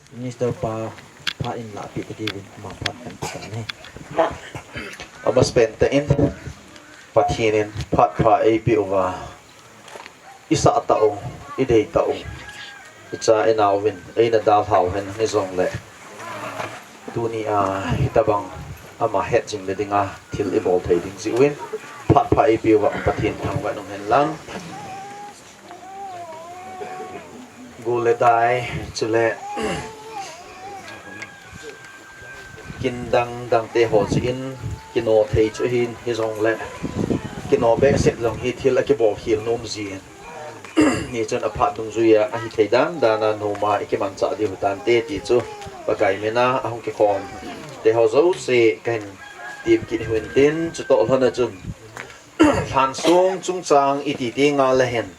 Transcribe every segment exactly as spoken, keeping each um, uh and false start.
Minister pa phat in lahpeh kati uvin, ama phat kan pe tan ahi. Amasapen tah in Pathen in phat pha eipeh uva, isah tah u, idei tah u, icha inau vin eina dalhau hen hijongle, tuni a hitabang ama het jing le dinga thil ibol thei ding jeh uvin, phat pha eipeh uva Pathen thangvah in um hen lang. Gol le dai, chule kin dang dang te ho jeh in kino thei chu ahin, hijongle kino behseh jong hi thil akibol khel nom jin, hichun aphat dungjuia ahi thei dan dan a noma ikimanchah diu tante ti chu Pakai mina ahung kikhom te ho jouse kahin tem kit uvin tin, chutoh lhon a chun lhansong chungchang iti teng le hin,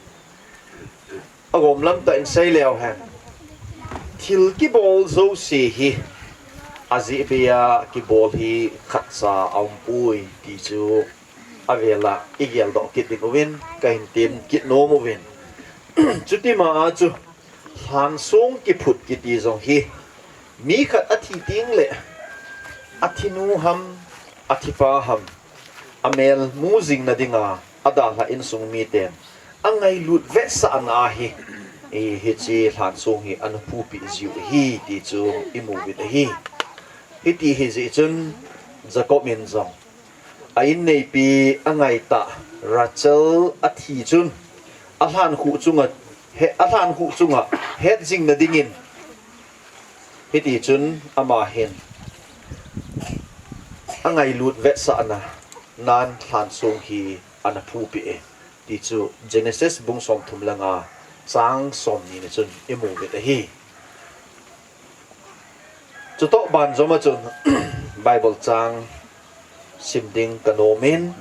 agom lam tah in sei leu hen, thil kibol jouse hi ajeh bei a kibol hi khatcha aumpoi ti chu avel a igeldoh kit ding uvin kahin tem kit nom uvin. Chutima a chu lhansong kiphut kiti jong hi mi khat athi teng le, athinu ham, athipa ham, amel mu jing na dinga adalhah insung miten angailut vetsahna ahi. Hiche lhansong hi ana phupeh jiu ahi ti chu imu uvin ahi. Hiti ahi jeh chun Jacob in jong a inneipi angaitah Rachel athi chun, alhankhuh chunga, he, alhankhuh chunga het jing na dingin, hiti chun ama hin angailut vetsahna nan lhansong hi ana phupeh e ti chu Genesis bung somthum le nga chang somni na chun imu uvin ahi. Chutoh banjom a chun Bible chang sim ding kanom in,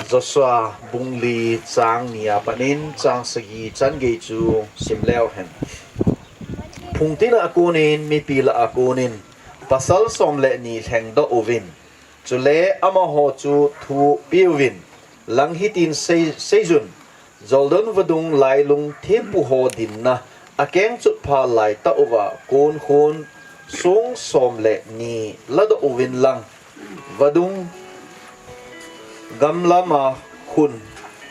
Joshua bung li chang ni a pat in chang sagi chan gei chu sim leu hen. Phungtin a konin, mipi lah a konin pasal som le ni lhengdoh uvin, chule amaho chu thupeh uvin, lang hitin sei, seijun, Jordan vadung lailung thempu ho dinna akengchot pha laitah uva kon khon song som le ni ladoh uvin lang, vadung gamlama khun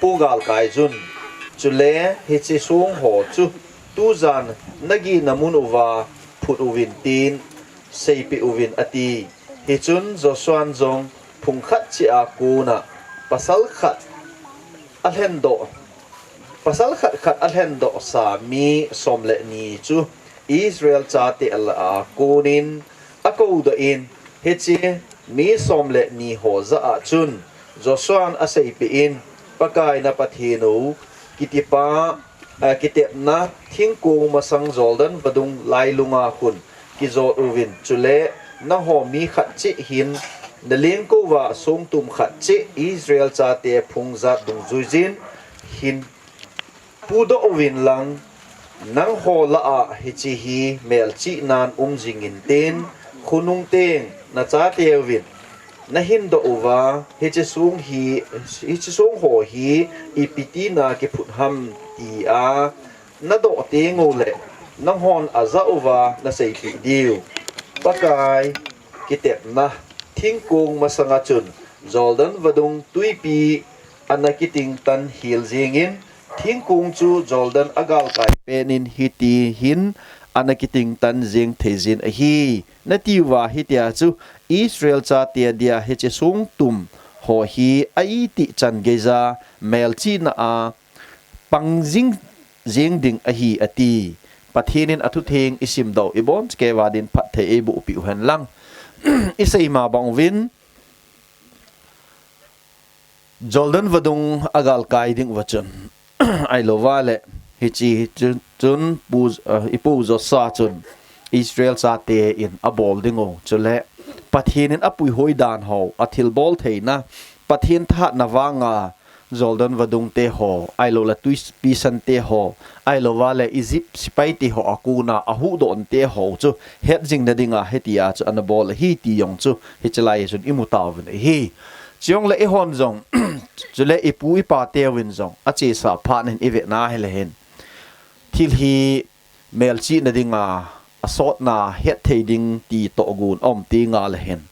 pogalkai jun, chule hiche song ho chu tujan nagihna mun uva phut uvin tin seipeh uvin ati. Hichun Joshuan jong phung khat cheh a kona pasal khat alhendoh, pasal khat khat alhendohsa mi som le ni chu Israel chate lah a konin akoudoh in, hiche mi som le ni ho jah a chun Joshuan aseipeh in, Pakai na Pathen u, kitipa, a, kitepna thingkong masang Jordan vadung lailunga khun kijot uvin, chule nangho mi khat cheh hin nalengkouva songtum khat cheh Israel chate phung jat dungjuijin hin pudoh uvin lang, nangho lah a hiche hi melchihnan um jing intin, khonung teng nachateuvin nahindoh uva, hiche song hi, hiche song ho hi ipi tina kiphut ham tia nadoh tenguleh, nanghon ajah uva naseipeh diu, Pakai kitepna thingkong masanga chun Jordan vadung twipi ana kitingtan hel jengin, thingkong chu Jordan agalkai penin hiti hin ana kitingtan jeng theijin ahi, natiuva hitia chu Israel chate dia hiche songtum ho hi a itih chan geija melchihna a pang jing jeng ding ahi, ati. Pathen in athutheng isimdoh u ibonchauva din phatthei eibohpeh uhen lang. Iseima bang uvin, Jordan vadung agalkai ding uva chun, ahilouva leh, hiche chun, chun pu, ah, ipu Joshua chun Israel chate in abol dingu, chule Pathen in apuihoi dan ho, athilbol theina, Pathen thahatna vanga Jordan vadung te ho, ahilouleh twipi san te ho, ahilouva leh Egypt sepai te ho akona ahuhdoh te ho chu hetjing na dinga hitia chu anabol ahi ti jong chu hichelai a chun imu tauvin ahi. Chujongleh eihon jong, chule ipu ipa teuvin jong achesa phat in ivet na hileh hin, thil hi melchihna dinga asotna het thei ding ti tohgon aum teng le hin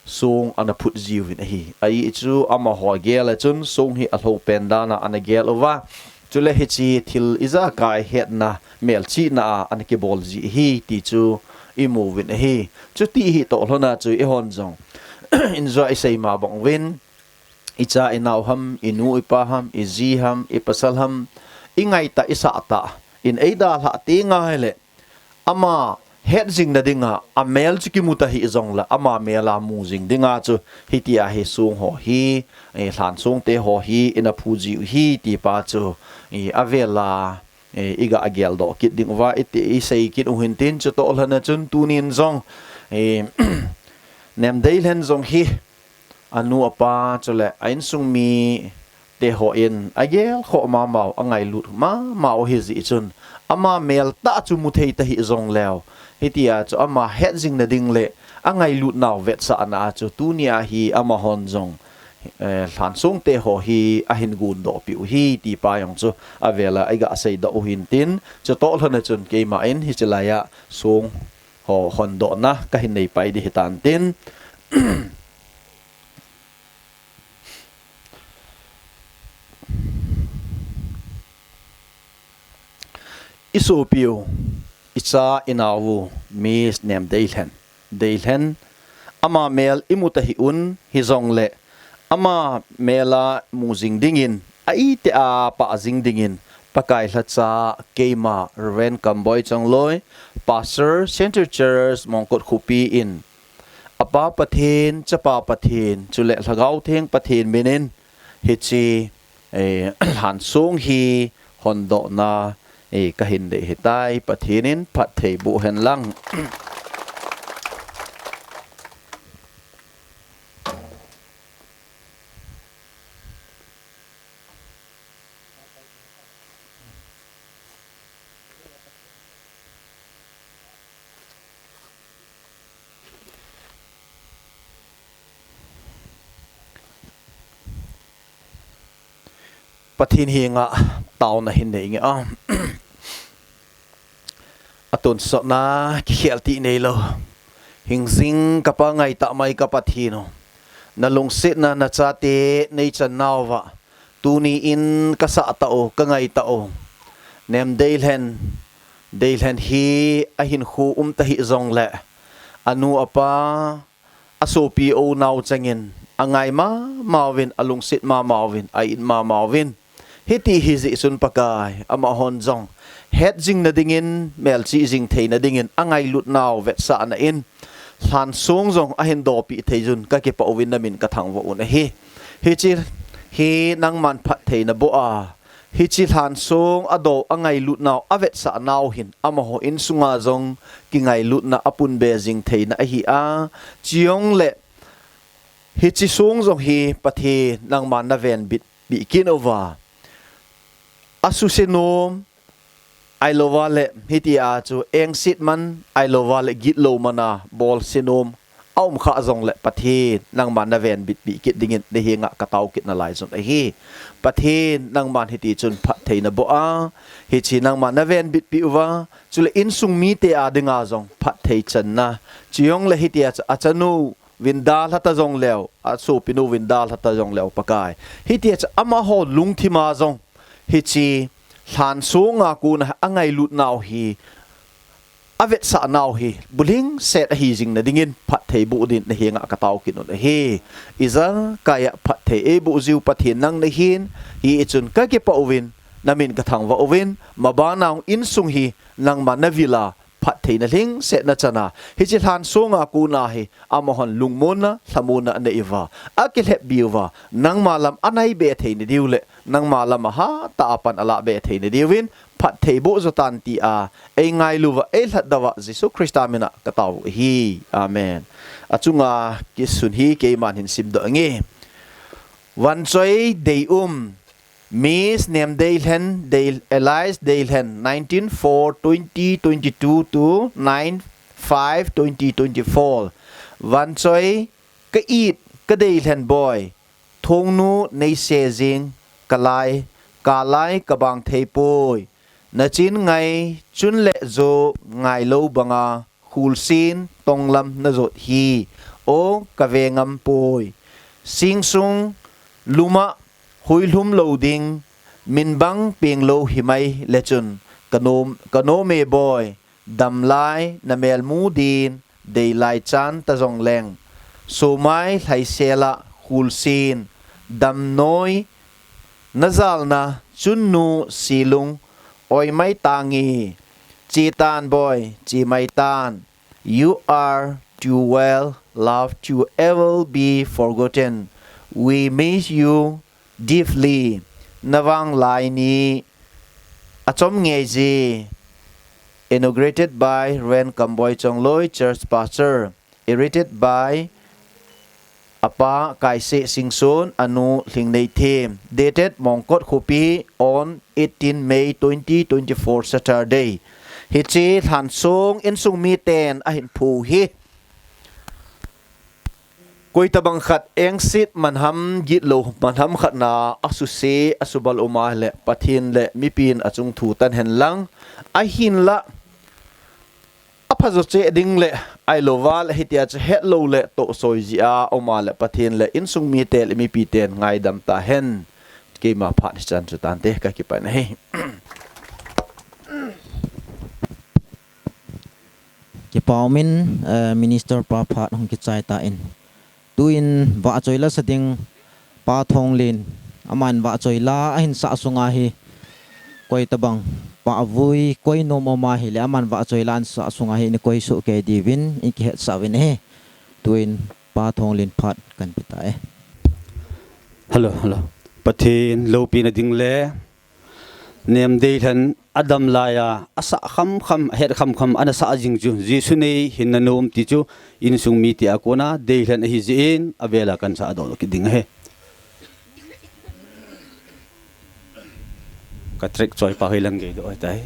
song ana phut jiuvin ahi. Ahi chu amaho gel a chun song hi alhopen dan a ana gel uva. Chule hiche thil ijakai hetna melchihna a ana kibol ji ahi ti chu imuvin ahi. Chuti hi toh lhon a chu eihon jong injo isei ma bang uvin, icha inau ham, inu ipa ham, iji ham, ipasal ham, ingaitah isah tah in eidalhah teng le ama het jing nading a, amel chu kimu tahih jongle ama mel a mu jing ding a chu hitia hi song ho hi, eh, lhan song te ho hi ina phu jiu hi ti pa chu, eh, avel a, eh, iga geldoh kit ding uva iti isei kit u hintin, chutoh lhon a chun tunin jong, eh, Nemdeilhen jong hi anu apa chule a insung mite hon agel khoh mamau, angailut mamau ahi jeh chun ama mel tah chu mu thei tahih jongleu, hitia chu ama het jing nading le angailut nau vetsahna a chu tunia hi amahon jong, eh, lhan song te ho hi ahin gondoh piu hi ti pa jong chu avel a iga seidoh u hintin, chutoh lhon a chun keima in hiche lai a song ho hondohna kahin nei pai ding hitan tin. Isopiu, icha inau u, Miss Nemdeilhen, Deilhen, ama mel imu tahih un hijongle ama mel a mu jing dingin, a iti a pah jing dingin, Pakai lhacha keima Reverend Kamboi Chongloi, Pastor, Central Church, Mongkot Khopi in, Apa Pathen, Chapa Pathen, chule Lhagao Theng Pathen minin, hiche, eh, lhan song hi hondohna, eh, kahin nei ahitai, Pathen in phatthei boh hen lang. Pathen henga taona hin nei nge a. Atonsotna kikhel ti neilou. Hingjing kapa ngaitah mai ka Pathen u. Na lungsetna nachate neichan nauva. Tuni in kasah tah u, kangai tah u. Nemdeilhen, Deilhen hi ahinkho um tahih jongle, anu apa, asopi unau chengin, angai mama uvin, alungset mama uvin, a-it mama uvin. Hiti hijeh chun Pakai, amahon jong het jing nadingin, melchih jing thei nadingin, angailut nau vetsahna in, lhan song jong ahin dopi thei jun, kakipah uvin namin kathangvah un ahi. Hiche hi nangman phatthei naboh a, hiche lhan song ado angailut nau, avetsah nau hin, amaho insunga jong kingailutna apunbe jing theina ahi a, chujongle hiche song jong hi Pathen nangman navenbit bih kit uva. Asuse nom, ahilouva le, hitia chu engset man, ahilouva le gitlou man a, bolse nom, aum khah jongle Pathen, nangman navenbit bih kit dingin, nahenga katao kit nalai jun ahi. Pathen, nangman hiti chun phatthei naboh a, hiche nangman navenbit pih uva, chule insung mite a dinga jong phatthei channa. Chujongle hitia chu achanu, vin dalha ta jongleu, asopinu vin dalha ta jongleu Pakai. Hitia chu amaho lungthima jong, hiche lhan songa kona angailut nau hi, avetsah nau hi, bulhingset ahi jing nadingin, phatthei boh din nahenga katao kit un ahi. Ijakai a phatthei eiboh jiu Pathen nang nahin, hijeh chun kakipah uvin, namin kathangvah uvin, mabanna insung hi, nangma navil a, phatthei nalhingset nachan a, hiche lhan songa kona hi, amahon lungmonna, lhamonna anei uva, akilhep be uva, nangma lam anaibe thei nadiu le, nangma lam a hatah a pan alahbe thei nadiuvin, phatthei boh jotan tia, eingailu uva, eilhatdoh uva, Jesu Christa mina katao u ahi. Amen. Achunga kisun hi keiman hin simdoh inge. Vanchoi Deium, Miss Nemdeilhen, Dei-, alias Deilhen, nineteen four twenty twenty-two to nine five twenty twenty-four. Vanchoi, ka-it, ka Deilhen boi, thongnu neise jing, kalai, kalai kabang theipoi. nachin ngai chun le jo ngailou banga khulsin tonglam najot hi, o kave ngam poi. Singsung luma huilhum lou ding, min bang peng lou himai le chun, kanom, kanom e boi, damlai namel mu din, deilai chan ta jong leng. Somai lhaisela khulsin, damnoi, najalna chunnu silung, oi mai tangi, chi tan boi, chi mai tan. You are too well loved to ever be forgotten. We miss you deeply. Navang lai ni achom ngei ji. Inaugurated by Rev Kamboi Chongloi, Church Pastor. Edited by Apa Kaise Singson, Anu Lhingnei Them. Dated Mongkot Khopi on eighteen May twenty twenty-four, Saturday. Hiche lhansong insung miten ahin phu hi. Koitabang khat engsit manham gitlou manham khat na asuse asubal uma le Pathen le mipin achung thu tan hen lang. Ahinla aphajo cheh ding le ailou va le hitia chu hetlou le tohsoi jia uma le Pathen le insung mite le mipiten ngaidam ta hen. Keima phat hichan chu tante, kakipah e. Kipa umin, eh, Minister pa phat hung kichai tan. Tuin vahchoi la sa ding Pa Thonglen, aman vahchoi la ahin sah sunga hi, koitabang pahvui koi nom um ahile, aman vahchoi la ahin sah sunga hi, nei koi soh kei diuvin, in kihetsah uvin ahi. Tuin Pa Thonglen phat kan pe tai. Hello, hello. Pathen loupina ding le, nem deilhen adam laiya, asah khamkham, ahet khamkham, ana sah jing chu, Jesu nei hinna nom ti chu, insung mite a kona, deilhen ahi jeh in, avela kan sah doh kit ding ahi. Ka track choi pa hi lang gei doh tai.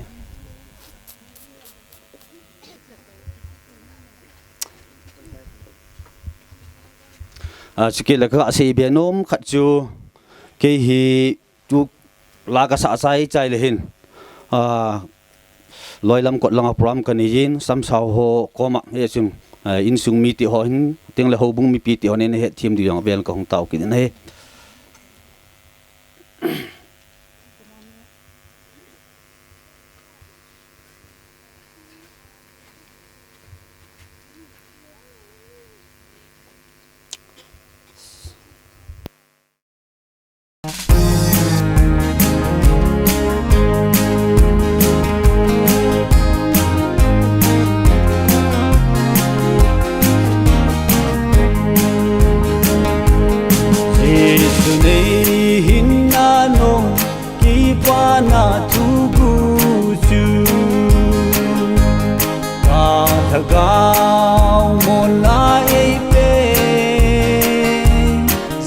A, chukit le kasei be nom khat chu, kei hi, tu la kasah chai chai le hin, a, Loilam Kotlang a program kanei jin, samsau ho koma, hichun, a, insung mite ho hin, teng le houbung mipi te ho nei na hetthem diu jong vel kahung tao kit in ahi. Jesu nei hinna nom, kipana thuguh chu, ka lhagao mona eipe.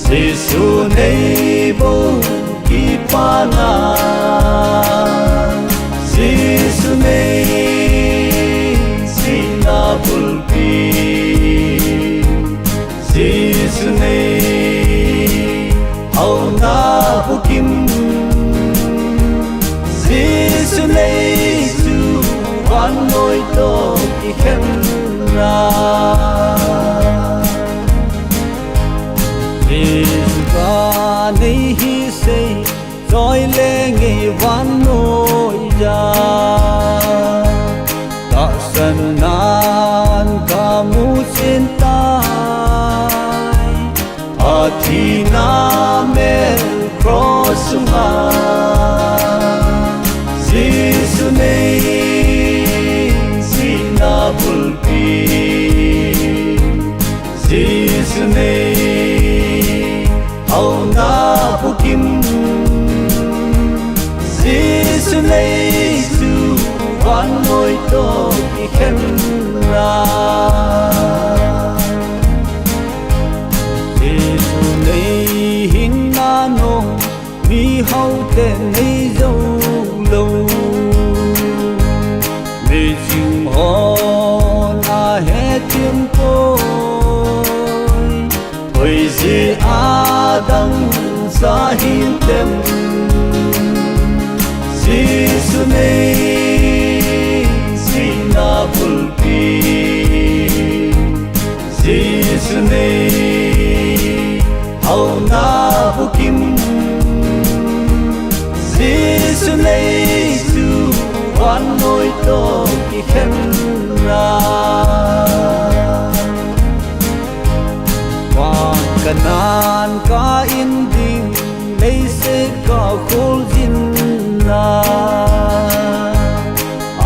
Jesu nei bou kipana, Jesu nei jina bulpi, Jesu nei haona bukim, Jesu nei chu vannoi toh kikhenna. Jesu ka nei hi sei, choi le ngei vannoi a, tahsan nan kamu chin tai. Athina mel cross sunga, Jesu nei jina bulpi, Jesu nei haona bukim, Jesu nei chu vannoi toh kikhenna. Jesu nei hinna nom, mihao ten nei jou lou, miching hon ahethem poi. Koi jeh a dangchah hintem, Jesu Sina bulpi Jesu nei hauna bukim Jesu nei chu vannoi toh kikhenna Van kanan ka in ding Leiset ka kholjinna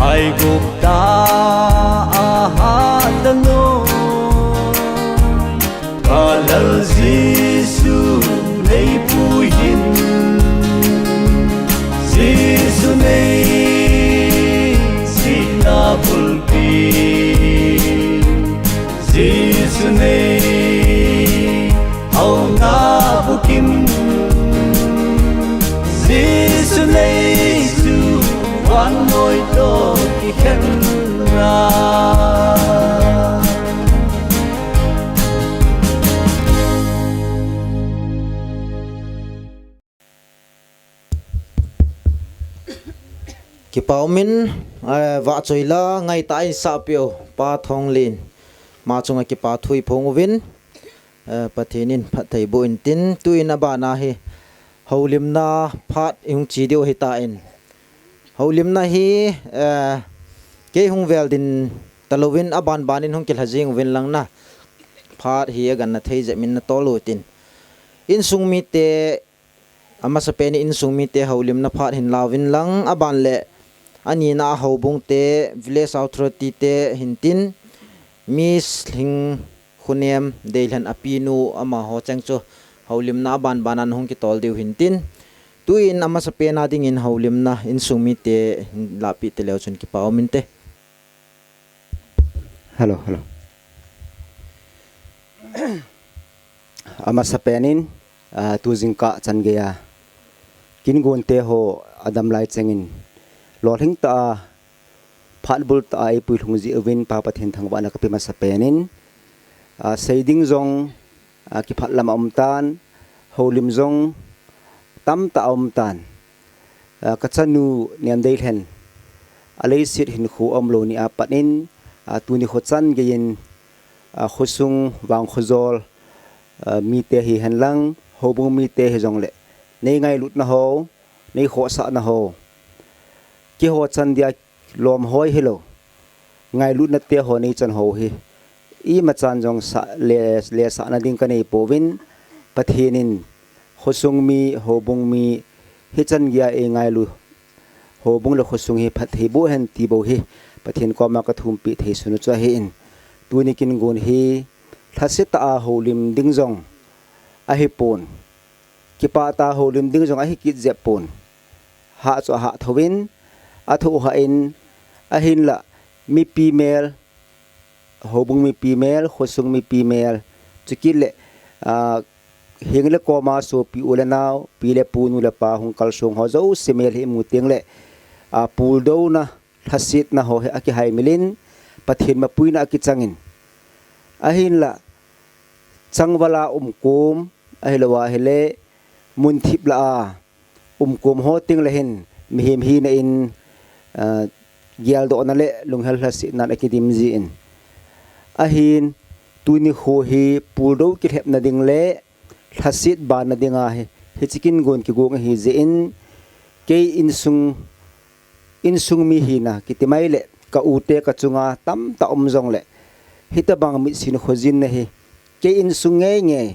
Aigupta a hatah noi Ka Lal Jesu nei puiyin Jesu nei sina bulpi Jesu nei hauna bukim Jesu nei chu vannoi toh kikhenna Kipa umin, eh, vahchoi la ngaitah in sahpeh u Pa Thonglen ma chunga kipa thu iphong uvin, eh, Pathen in phatthei boh intin, tuin abana hi houlimna phat ihung che diu ahitan. Houlimna hi, eh, kei hung vel ding talouvin abanban in hung kilha jing uvin lang na phat hi aganna thei jep in natol utin. Insung mite Amasapen in insung mite houlimna phat hin lauvin lang, aban le anina a houbung te, village authority te hintin, Miss Lhingkhonem Deilhen apinu amaho cheng chu houlimna abanban a hung kitol diu hintin. Tuin amasapen a dingin houlimna insung mite hin lahpeh te leu chun kipa um inte. Hello, hello. Amasapen in, ah, tu jingkah chan geiya kin gon te ho adam lai chengin lolhing tah a phat bul tah a eipui lhung jeh uvin Pa Pathen thangvahna kape masapen in, ah, sei ding jong, ah, kiphat lam a um tan, houlim jong tamtah a um tan. Ah, kachanu Niam Deilhen, aleiset hinkho umlou ni a pat in, ah, tuni kho chan geiyin, ah, khosung vang khojol, ah, mite hihen lang, houbung mite hijongle, nei ngailutna ho, nei khohsahna ho, keiho chan dia lom hoi hilou, ngailutna te ho nei chan ho hi imachan jong sa le, lesahna ding kanei pouvin, Pathen in khosung mi, houbung mi, hichan geiya eingailu houbung le khosung hi phatthei boh hen ti bou hi Pathen koma kathumpeh thei sunu chu ahin. Tuni kin gon hi lhasetah a houlim ding jong ahipon, kipah tah a houlim ding jong ahi kit jep pon. Hah chu ahah thouvin, athoh hah in, ahinlah mipi mel, houbung mipi mel, khosung mipi mel, chukit le, ah, heng le koma sopi u le nao, pi le pu, nu le pa, hung kalsong ho jouse mel hi imu tengle, ah, puldouna, lhasetna ho hi akihaimil in, Pathen mapuina akichang in. Ahinlah, changval a umkom, ahilou ahile, munthip lah a umkom ho tengle hin, mihem hina in, ah, geldohna le lunghel lhasetnan akidim jin. Ahin, tuni kho hi puldou kilhepna ding le lhaset banna dinga hi, hiche kin gon kigong ahi jeh in, kei insung, insung mi hina kiti mai le, ka u te kachunga tamtah um jongle, hitobang mitsin khojinna hi, kei insung ngei ngei,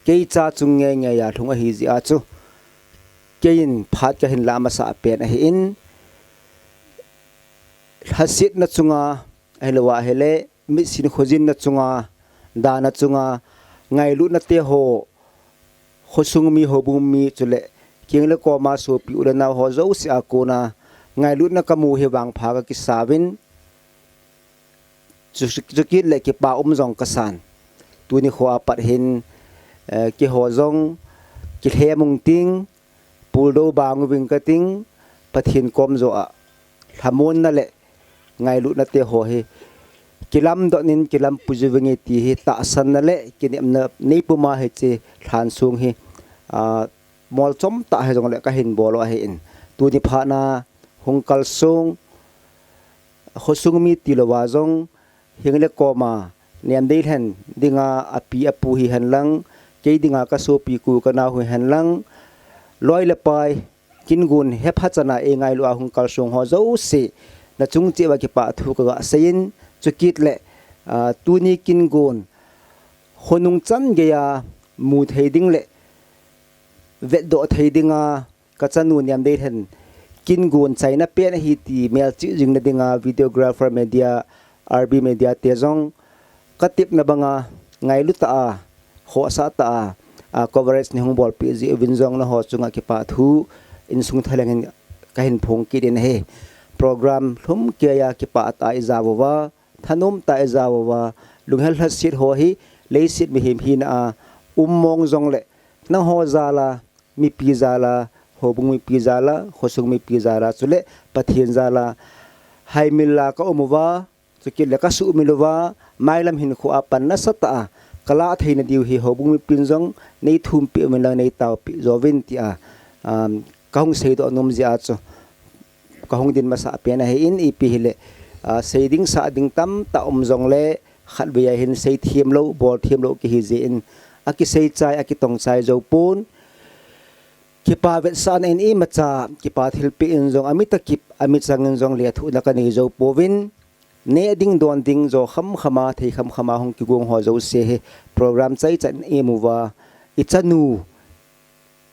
kei cha chung ngei ngei a lhung ahi jeh a chu, keiin phat kahin lah masapen ahin, lhasetna chunga, ahilou ahile, mitsin khojinna chunga, dana chunga, ngailutna te ho, khosung mi, houbung mi, chule, keng le koma sopi u le nao ho jouse a kona, ngailutna kamu hi vangpha kakisauvin, chu, chukit le kipa um jong kasan. Tuni kho a pat hin, eh, keiho jong, kilhem ung ting, puldou bang uving kating, Pathen kom joh a, lhamonna le, ngailutna te ho hi, kilamdot in, kilampu jiuving e ti hi, tahsanna le, kinepna neipuma hiche, lhansong hi, ah, molchom tah hijongle kahin bol u ahin. Tuni phatna, hung kalsong, khosung mi tilouva jong, hing le koma, niam dei lhen dinga api apu hihen lang, kei dinga kasopi ku kanao hihen lang, loi le pai, kin gon hepha chana eingailu a hung kalsong ho jouse, nachung cheh uva kipah thu kaga seiyin, chukit le, ah, tuni kin gon, khonung chan geiya, mu thei ding le, vetdoh thei dinga, kachanu niam dei lhen, kin gon chaina pen ahi ti melchih jing na dinga, videographer media, R B media te jong, katepna banga, ngailu tah a, khohsah tah a, a, coverage nei hung bolpeh jeh uvin jong nangho chunga kipah thu, insung thalheng in kahin phong kit in ahi. Program lhum keiya kipah tah a ijao uva, thanom tah a ijao uva, lunghel lhaset ho hi, leiset mihem hina a, um mong jongle, nangho jal a, mipi jal a, houbung mipi jal a, khosung mipi jal a, chule Pathen jal a, haimil a ka um uva, chukit le kasuhmil uva, mailam hinkho a pan nasatah a, kalah theina diu hi houbung mipin jong, nei thumpeh uvin lang nei taopeh jouvin tia, um, kahung seidoh nom jeh a chu, kahung din masah pen ahin ipi hile, ah, sei ding sah ding tamtah um jongle, khatvei a hin seithem lou, bolthem lou kihi jeh in, akisei chai, akitong chai jou pon, kipa vetsahna in imacha, kipa thilpeh in jong, ami takip, ami chang in jong lethuhna kanei jou pouvin, neh ding don ding jo khamkhama, thei khamkhama hung kigong ho jouse hi, program chaichan in imu uva, ichanu,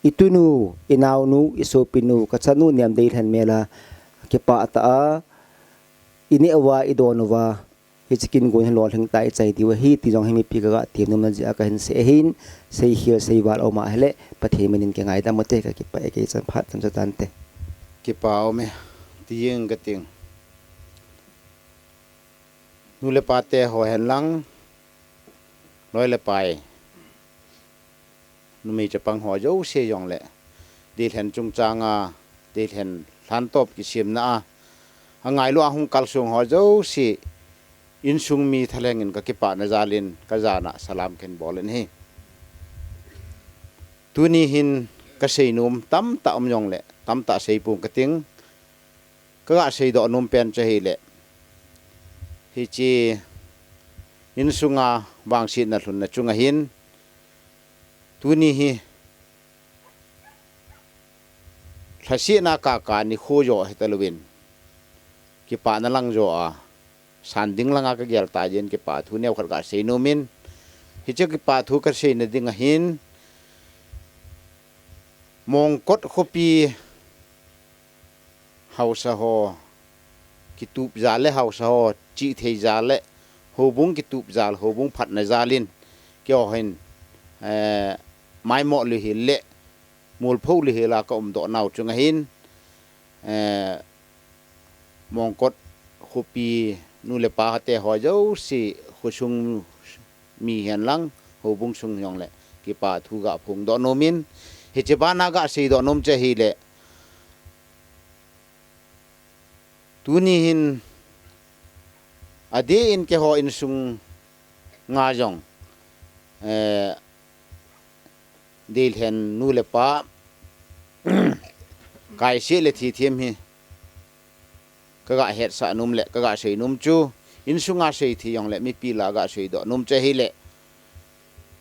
itunu, inaonu, isopinu, kachanu niam dei lhen mel a, kipah tah a, ineh uva, idon uva, hiche kin gon hi lolhing tah a ichai diu ahi ti jong hi mipi kaga tem nom na jeh a kahin sei ahin, seikhel seival aum a hile, Pathen min in kingaidam ute, kakipah e, kei chan phat chan chu tante. Kipah aume, ti jeng kating. Nu le pa te ho hen lang, loi le pai, numei chapang ho jouse jongle, deilhen chungchang a, deilhen lhantop kisemna a, angailu a hung kalsong ho jouse, insung mi thalheng in kakipana jal in, kajana salam kahin bol in ahi. Tuni hin kaseinom tamtah um jongle, tamtah seipong kating, kaga seidoh nom pen chu ahile, hiche insunga vangsetna lhunna chunga hin, tuni hi, lhasetna kaka nikho jo hitalouvin, kipana lang jo a, san ding langa kagel ta jeh in kipah thu neokhat ga seinom in, hiche kipah thu kaseina dinga hin, Mongkot khopi haosa ho kitup jal le haosa ho chihthei jal le houbung kitup jal, houbung phatna jal in, keiho hin, eh, maimo lou hel le, molpho lou hel a kaumdoh nau chunga hin, eh, Mongkot khopi nu le pa te ho jouse, khosung mi hen lang, houbung sung jongle, kipah thu ga phongdoh nom in, hiche bana ga seidoh nom chu ahile, tuni hin, adeh in keiho insunga jong, eh, deilhen nu le pa, kaise le thithem hi, kaga hetsah nom le, kaga seinom chu, insunga seithei jongle, mipi lah a ga seidoh nom chu ahile,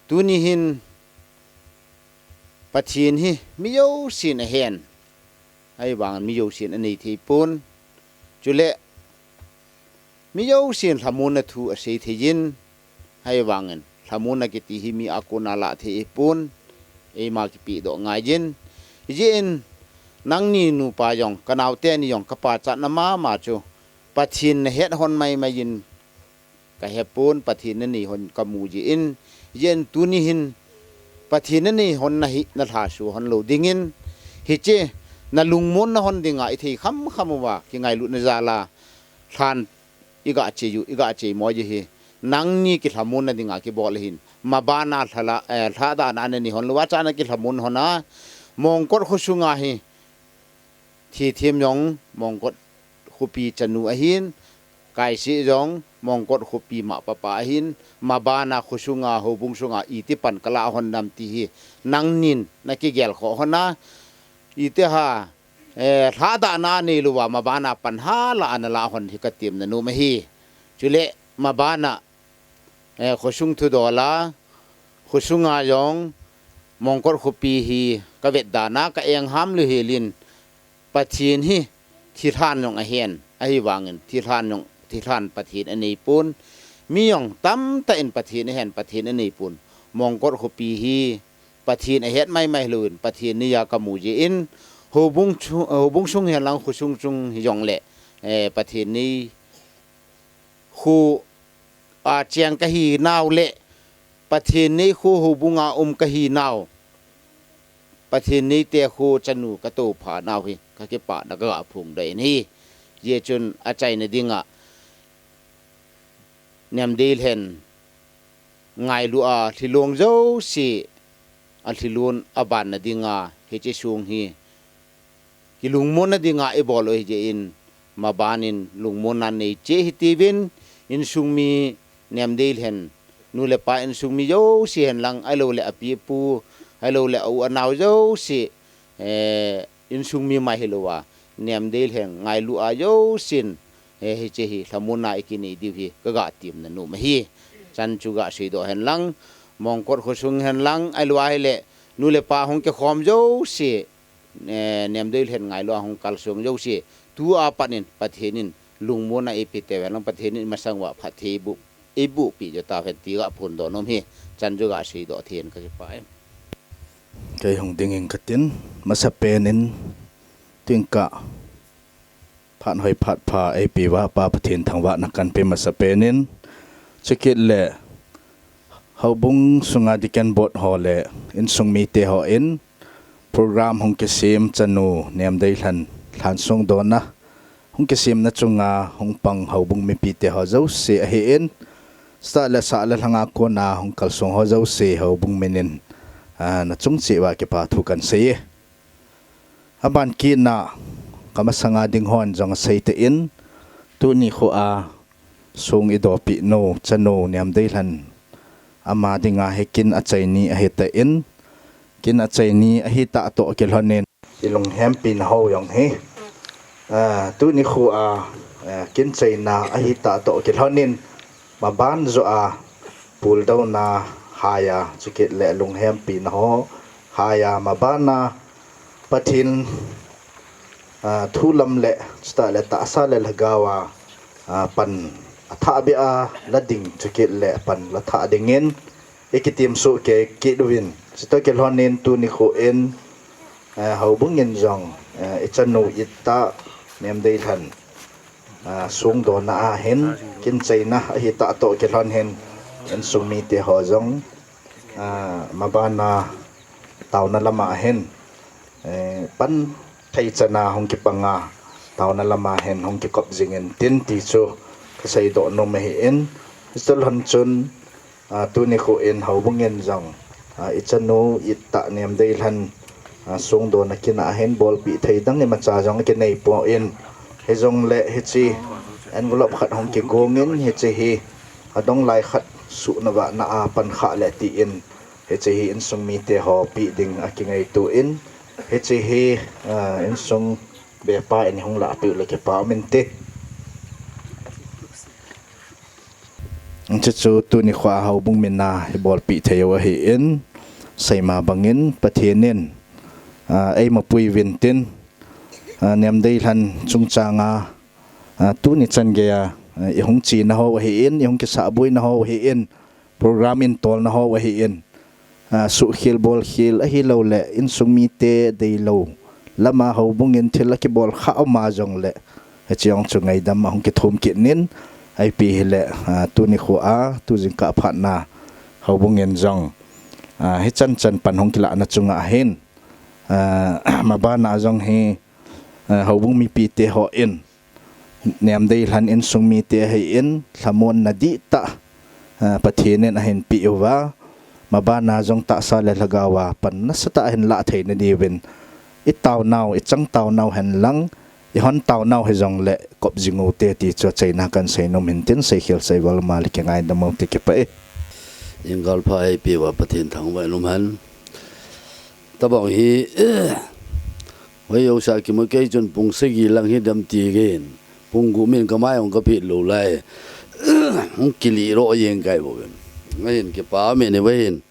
tuni hin, Pathen hi mi jousen ahen, ahivangin mi jousen anei thei pon, chule, mi jousen lhamonna thu asei thei in, ahivangin lhamonna kiti hi mi a kona lah thei ahipon, eima kipehdoh ngai in, hijeh in, nangni nupa jong, kanaote ni jong, kapachatna mama chu, Pathen nahet hon maimai in, kahepon, Pathen nanei hon kamu jeh in, hijeh in tuni hin, Pathen nanei hon nahi, nalhasuh hon lou dingin, hiche, nalungmonna hon dinga ithei khamkham uva, kingailutna jal a, lhan, iga chei u, iga cheimo u hi, nangni kilhamonna dinga kibol ahin, mabana lhala, eh, lhadana nanei hon louva, chana kilhamon hon a, Mongkot khosunga hi, thithem jong, Mongkot khopi chanu ahin, kaise jong, Mongkot khopi mapapa ahin, mabana khosunga, houbung sunga, iti pan kalah hon nam ti hi, nangnin, nakigel khoh hon a, iti ha, eh, lhadahna anei louva, mabana pan hala ana la hon hi katemna nom ahi. Chule mabana, eh, khosung thudol a, khosunga jong Mongkot khopi hi kavet dan a ka engham lou helin, Pathen hi thilhan jong ahen, ahivangin thilhan jong, thilhan Pathen aneipon, mi jong tamtah in Pathen ahen, Pathen aneipon. Mongkot khopi hi Pathen ahet maimai louvin, Pathen neiya kamu jeh in, houbung chu, houbung sung hihen lang khosung sung hijongle, eh, Pathen nei kho a cheng kahi nau le, Pathen nei kho houbunga um kahi nau, Pathen neite kho chanu katoupha nau hi kakipana kaga phongdoh in ahi. Hijeh chun achaina dinga Niamdeilhen ngailu a lhilong jouse, alhilon abanna dinga hiche song hi kilungmonna dinga ibol u hijeh in, mabanin lungmonna neicheh hitiuvin, insung mi Niamdeilhen, nu le pa insung mi jouse hen lang, ahilouleh api apu, ahilouleh a u anao jouse, eh, insung mi mai hilouva, Niamdeilhen ngailu a jousen, eh, hiche hi lhamonna ikinei diu hi kaga temna nom ahi. Chan chu ga seidoh hen lang, Mongkot khosung hen lang, ahilou ahile, nu le pa hung kikhom jouse, eh, Niamdeilhen ngailu a hung kalsong jouse, tua pat in Pathen in lungmonna eipeh teu hen lang, Pathen in imasang uva phatthei eiboh, eibohpeh jou tauhen ti ga phondoh nom ahi. Chan chu ga seidoh thei in kakipah e. Kei hung ding inge katin, masapen in, tingkah phat hoi phat pha eipeh uva Pa Pathen thangvahna kahin pe masapen in, chukit le houbung sunga deacon board ho le insung mite hon program hung kisem, chanu Niamdeilhen lhan songdonna hung kisemna chunga hung pang houbung mipite ho jouse ahin, sah le sah le lhanga kona hung kalsong ho jouse houbung minin, ah, nachung cheh uva kipa thu kahin sei e. Aban kit na kamasanga ding hon jong asei tan, tuni khoa song idopeh nu, chanu Niamdeilhen, ama dinga hi kin achai ni ahitan, kin achai ni ahitah toh kilhonin, ilunghempi na ho jong hi, ah, tuni khoa, ah, kin chaina ahitah toh kilhonin, maban joh a puldouna haiya, chukit le lunghempi na ho haiya, mabana Pathen, ah, thu lam le, chutah le tahsa le lhagao a, ah, pan athah beh a la ding, chukit le pan la thah dingin ikitem soh kei kit uvin. Chutoh kilhonin tuni khoin, eh, houbung in jong, eh, ichanu ittah Niamdeilhen, ah, songdonna ahin, kin chaina ahitah toh kilhon hin, insung mite ho jong, ah, mabana taona lama hin, eh, pan thei chana hung kipanga, taona lama hin hung kikop jingin tin ti chu kaseidoh nom ahin, hiche lhon chun, ah, tuni khoin houbung in jong, ah, ichanu ittah Niamdeilhen, ah, songdonna kin a hin bolpeh thei dang imacha jong akinei pon, hijongle hiche envelope khat hung kigongin, hiche hi adong lai khat suhna vahna a pan khah le tin, hiche hi insung mite ho peh ding akingaito in, hiche hi, ah, insung bepa in hung lahpeh u le kipa um inte. Hiche chu tuni khoa houbung mina ibolpeh thei u ahin, seima bangin Pathen in, ah, eimapui uvin tin, ah, Niamdeilhen chungchanga, ah, tuni chan geiya, ah, ihung chena ho ahin, ihung kisahboina ho ahin, program in tolna ho ahin, ah, suhkhel bolkhel ahilouleh insung mite deilou lama houbung in thil akibol kha uma jongle, hiche jong chu ngaidam ahung kithum kit in, ipi hile, ah, tuni khoa, tu jingkah phatna houbung in jong, ah, hichan chan pan hung kilahna chunga hin, ah, mabana jong hi, ah, houbung mipite hon, Niamdeilhen insung mite ahin, lhamonna dihtah, ah, Pathen in ahin peh uva, mabana jong tahsa le lhagao a pan nasatah ahin lah theina diuvin, itaonau, ichang taonau hen lang, ihon taonau hijongle kop jing ute ti chu achaina kahin seinom in tin, seikhel seival ma le kingaidam u ti kipah e. Jingkah pha eipeh uva Pathen thangvah in umhen. Tabang hi, Hoi, jouse kimu kei chun pung sagi lang hi dem ti kei hin. Pung gup min kamai hung kaphet lou lai. Hung kili ro jeng kai bou. Ahin kipa min e vahin.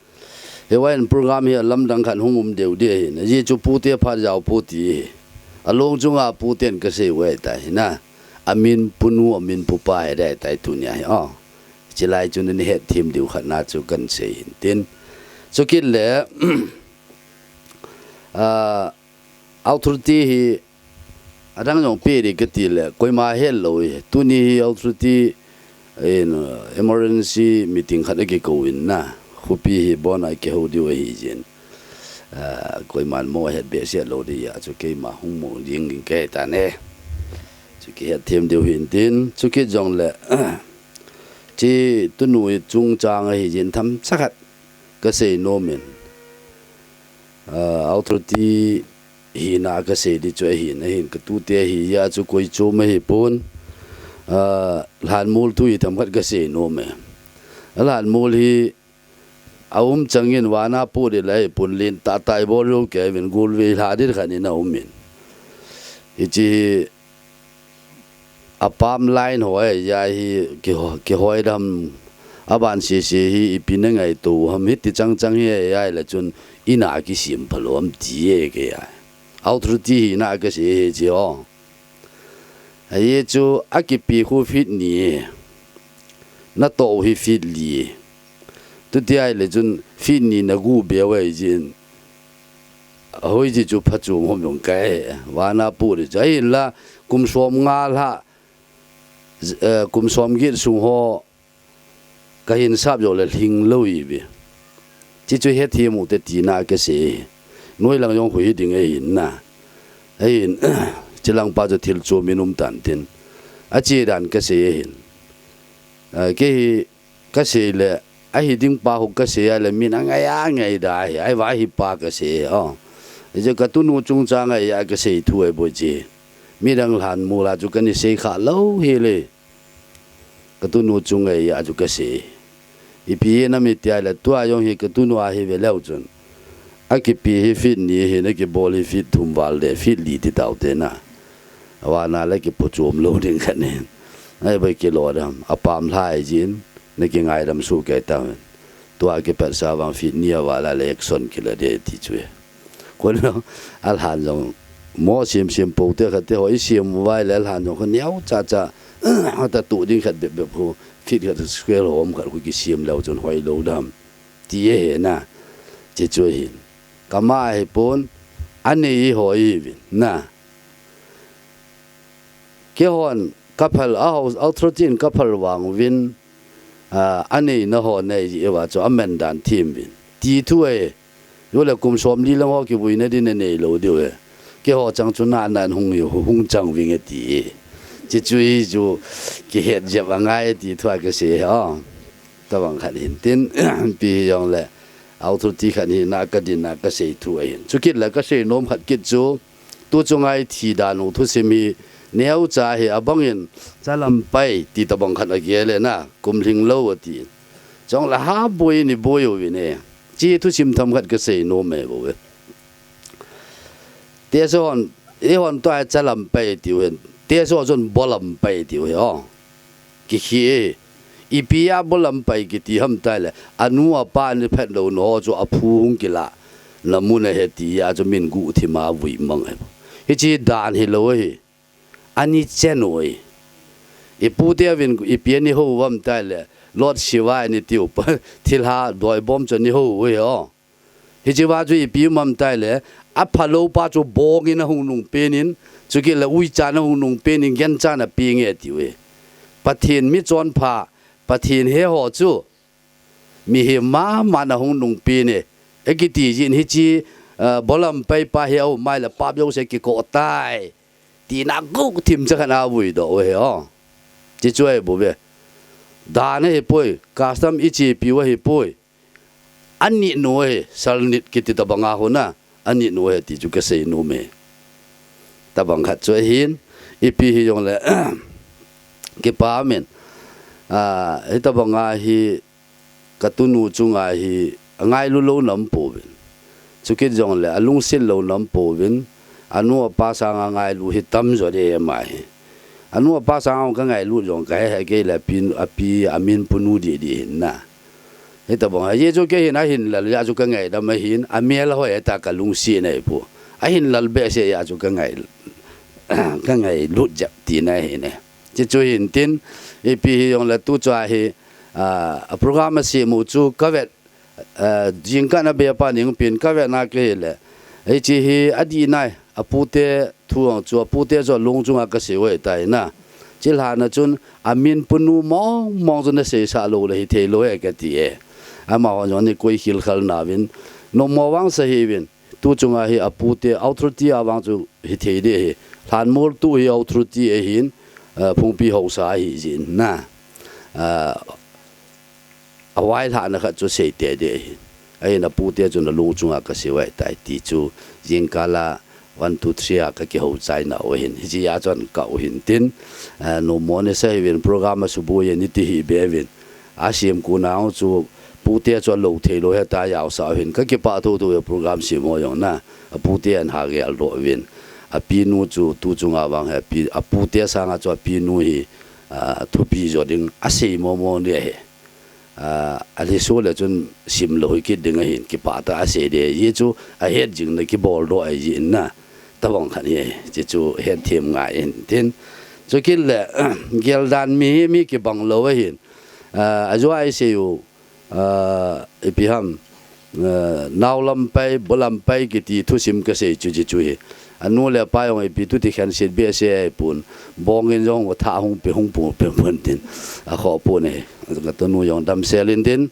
Hiva hin program hi alamdang khat hung um deu ding ahin. Ajeh chu pute phat jao pu ti hi. Along chunga puten kasei u ahitai na. Amin punu, amin pupa hi dai tai tunia hi. Oh. Chilai chun ni het them deu khat na chu kan sei hin tin. Chukit le, ah, authority hi adang jong pe ding kati le, koima helou hi. Tuni hi authority in, uh, emergency meeting khat akikou in na. Khopi hi bon a kihou diu ahi jin. Uh, koiman mo het behseh lou ding ahi chu keima hung mo ding in kahe tan e. Chu kihet them diu hin tin, chukit jong le, chi tunu hi chungchang ahi jin themcha khat kasei nom in. Uh, authority hina kasei ding chu ahin, ahin katute hi, achu koi chom ahi pon, ah, lhanmol thu hi themkhat kasei nom e. Alhanmol hi aum chang in vana pu ding lai pon len tah tah ibol jou kei uvin golvei lha ding khat in aum in. Hichi hi apam line ho e, ahi, kiho-, kihoi dam, aban sese hi ipi na ngaito ham, hiti chang chang hi e, ahi le chun ina kisem phalou ham ti e kei a. Authority hina kasei hi chi o. Ahi chu akipe khu feet ni e. Natoh u hi feet li e. Tuti ahi le chun feet ni na gu be u ahi jin. Ahoi ji chu phachom hom jong kai. Vana pu ding chu. Ahinla kum som nga lha, eh, kum som get sung ho kahin sap jou le lhinglou ive. Chi chu hethem u te tina kasei. Noi lang jong hui ding ahin na. Ahin, chilang pa chu thil chom in um tan tin. Achi dan kasei ahin. Ah, kei hi kasei le, ahi ding pa ho kasei a le min angai angai da hi, ahi va hi pa kasei, oh. Ahi chu katunu chungchang a kasei thu ahi bou chi. Midang lhanmol a chu kana sei kha lou hi le. Katunu chung a chu kasei. Ipi na mi tia le tua jong hi katunu ahi ve leu chun. Akipe hi feet ni hi na kibol hi feet thum val le feet li ti tau te na. Avana le kiphachom lou ding khat ni. Ahi boi kilo dam. Apam lha ahi jin. Na kingaidam soh kei tau. Tua kipat sa vang feet ni aval a le action kila ding ti chu e. Kon alhan jong mo sem sem po te khat te ho isem vai le alhan jong kon neo cha cha. Ata tu ding khat bep bep ho. Feet khat square hom khat khu kisem leu chun hoi lou dam. Ti e he na. Chi chu hin. Kama hi pon. Anei ho ive na. Keihon kaphal a ho, authority in kaphal vang uvin, ah, anei na ho nei ji e va chu amen dan them uvin. Ti thu e, jo le kum som li lang ho kivui na din anei lou diu e. Keiho chang chu na nan hung hi, hung chang ving e ti e. Chi chu hi chu kihet jep angai e ti thu a kasei e, oh. Tabang khat hin tin, pi hi jong le, authority khat hina kadin a kasei thu ahin. Chukit le kasei nom khat kit chu, Tu chunga i thi dan u thusim hi, neo cha hi abang in, Chalampai ti tabang khat a gel e na, kum lhinglou ati. Chong la ha boi ni boi u vin e. Chi thusim themkhat kasei nom e bou e. Teso hon, eihon tua Chalampai ti u hen. Teso chun Bolampai ti u he o. Kikhih e. Ipi a Bolampai kiti ham tile, anu apa ni phet lou na ho chu aphu hung kila na mun ahi ti a chu min guhthim a vui mang e. Hichi dan hilou ahi. Ani chen u e. Ipu te uvin ipi ani ho u ham tile, Lord Shiva ani tiu, thilha doibom chu ani ho u e o. Hichi va chu ipi um ham tile, aphalou pa chu bong in ahung nung pen in, chukit le uicha in ahung nung pen in, genchan ape nge tiu e. Pathen mi chonpha, Pathen he ho chu, mihem mama in ahung nung pen e. Ekiti jin hichi, ah, Bolampai pa hi aum mai le pap jouse kiko tai. Tina guhthim cha khat a vui doh u he o. Chi chu ahi bou ve. Dan ahi poi, custom i chepi u ahi poi. Ani nu ahi, Salnit kiti tabang a hon a, ani nu ahi ti chu kasei nom e. Tabang khat chu ahin, ipi hi jong le, kipa min. Ah, hitabang a hi, katunu chunga hi, angailu lou na um pouvin. Chukit jong le, alungset lou na um pouvin. Anu apa sanga ngailu hi tamjo de ama hi. Anu apa sanga ka ngailu jong ka he he kei le pin api amin punu di di hin na. Hitabang aye chu kei hin ahin lal ya chu ka ngaidam ahin amel hoi ta ka lungsi nei pu. Ahin lal behseh ya chu ka ngai ka ngailut jep ti na hi ne. Chi chu hin tin ipi hi jong le tu chu ahi a program a si mu chu ka vet. Jingkah na be pa ning pin ka vet na ke le. Ei chi hi a di nai a pute thu ang chu a pute chu a lung chunga ka sei wei tai na. Chi lhana chun a min punu mong mong chu na sei sa lo le hi thei lo he ka ti e. Ama hon jong ni koi khil khal na vin no mo wang sa hi vin. Tu chunga hi a pute authority a vang chu hi thei de hi. Lhanmol tu hi authority e hin phungpi hausa hi jin na. A vai lhana khat chu sei te de hin. Ahin a pute chu na lung chunga ka sei wai tai ti chu jingkala one two three a ka kihou chai na u hin. Hi chi a chun ka u hin tin no mo ne sa hi vin program a subu ye ni ti hi be vin. A siam ku na chu pute chu a lo thei lo he ta yau sa hin ka kipah tho tho program siam ho jong na a pute an ha gel do vin a pinu chu tu chunga vang he a pute sanga chu a pinu hi thupi jo ding a sei mo mo ni he a le so le chun sim lo hi kit ding a hin kipah ta a sei de ye chu a het jing na kibol do a ji na ta bang khan ye chi chu het them ngai in tin chu kit le gel dan mi mi kibang lo a hin a jo ai sei u ipi ham nau lam pai bu lam pai kiti thusim ka sei chu chi chu hi a nu le pa jong ipi tu ti khen sit be se ai pun bong in jong tha hung pe hung pu pe pun tin a kho pu ne ka tu nu jong dam sel in tin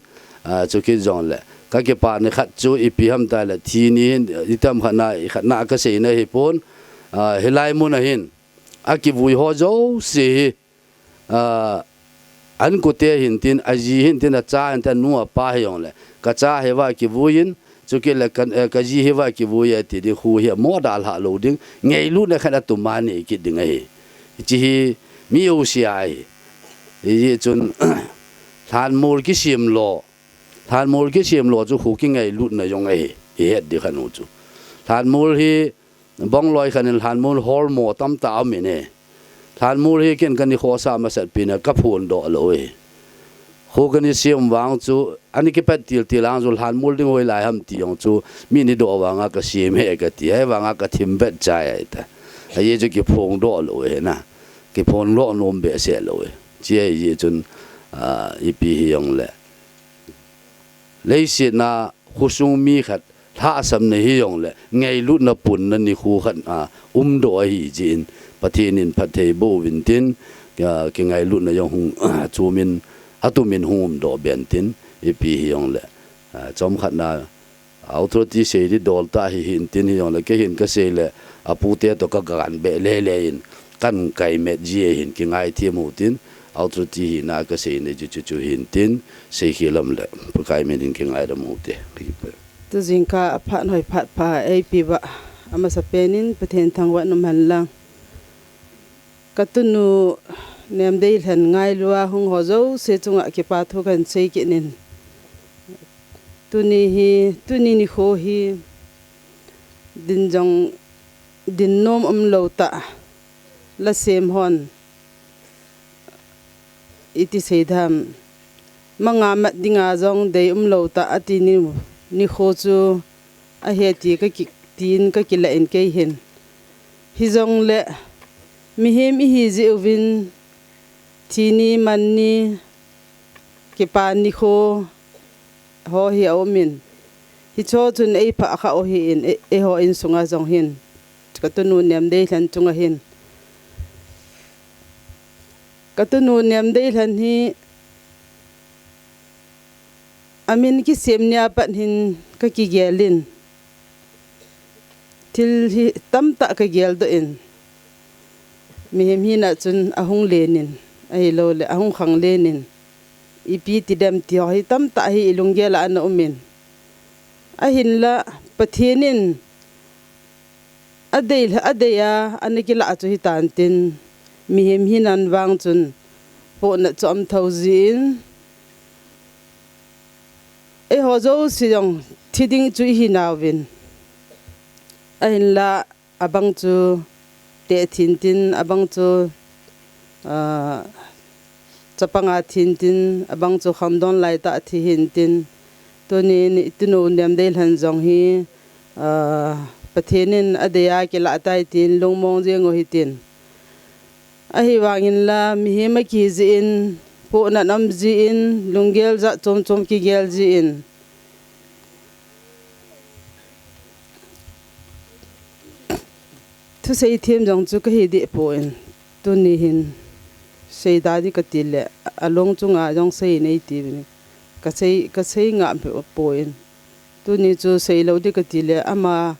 chu kit jong le ka kipa ni khat chu ipi ham ta le thi ni hin i tam khat na i khat na ka sei na hi pun hi lai mun a hin a kivui ho jo si hi an kute hin tin a ji hin tin a cha hin tin a nu a pa hi jong le ka cha hi va kivui in chu kit le ka ji hi va kivui a ti ding khu hi mo da lha lo ding ngei lu na khat a tu ma ni kit ding a hi chi hi mi u si a hi hi chun lhan mol ki sim lo lhan mol ki sim lo chu khu ki ngei lu na jong a hi i het di khan u chu lhan mol hi Bong loi khan in lhanmul hol mo tam ta um in e. Lhanmul hi ken ka ni khosa masat pi na ka phun doh lo e. Khu ka ni siam vang chu, a ni kipat til til ang chu lhanmul ding hoi lai ham ti jong chu, mi ni doh vang a ka siam he ka ti, hei vang a ka thim vet chai ai ta. A ye chu kiphong doh lo e na. Kiphong lo nom behseh lo e. Chi a ye chun, a, ipi hi jong le. Leiset na khosung mi khat lhahsamna hi jong le, ngailutna punna nikho khat a umdoh ahi jeh in, Pathen in phatthei boh uvin tin, a, kingailutna jong hung, a, chumin, atumin hung umdoh ben tin, ipi hi jong le, a, chomkhat na, authority sei di dol ta hi hin tin hi jong le, kei hin ka sei le, a pute to ka gan be le le in, kan kai met ji ahin kingai thiam u tin, authority hina ka sei nei chu chu chu hin tin, sei khel am le, Pakai min in kingaidam u te. Tu jingkah a phat hoi phat pha eipe uva, amasa pen in Pathen thangvah in um hen lang. Ka tunu Nemdeilhen ngailua hung ho jouse chunga kipa thu kan sei kit in. Tuni hi, tuni nikho hi, din jong, din nom umlou tah, la sem hon, iti sei dam, manga mat dinga jong dei umlou tah, ati ni, nikho chu, ahe ti ka ki, tin ka kila in kei hin. Hijong le, mihem ihi jeh uvin, thi ni, man ni, kipa nikho, ho hi a um in. Hicho chun ei pha kha u hi in, e, eiho insunga jong hin. Ka tunu Nemdeilhen chunga hin. Ka tunu Nemdeilhen hi, amin kisem nia pat hin ka kigel in. Thil hi tamtah ka geldoh in. Mihem hina chun ahung len in, ahilou le, ahung khang len in. Ipi ti dem ti ho hi tamtah hi i lunggel a ana um in. Ahinla, Pathen in, adei, adei a, ana kila chu hitan tin, mihem hina vang chun, pohnat chu um tho jin, eiho jouse jong, thi ding chu ihi nauvin. Ahinla, Abang chu teh thin tin, abang chu, ah, chapanga thin tin, abang chu khangdon lai tah thi hin tin. Tuni in i tunu Nemdeilhen jong hi, ah, Pathen in adei a kilah tai tin lungmong jeng u hitin. Ahivangin la mihem akihi jeh in, pohnat um jeh in, lunggel jat chom chom kigel jeh in. Thusei them jong chu kahi deh poi. Tuni hin seida ding kati le, along chunga jong sei nei ti vin. Kasei, kasei ngah poi. Tuni chu seilou ding kati le, ama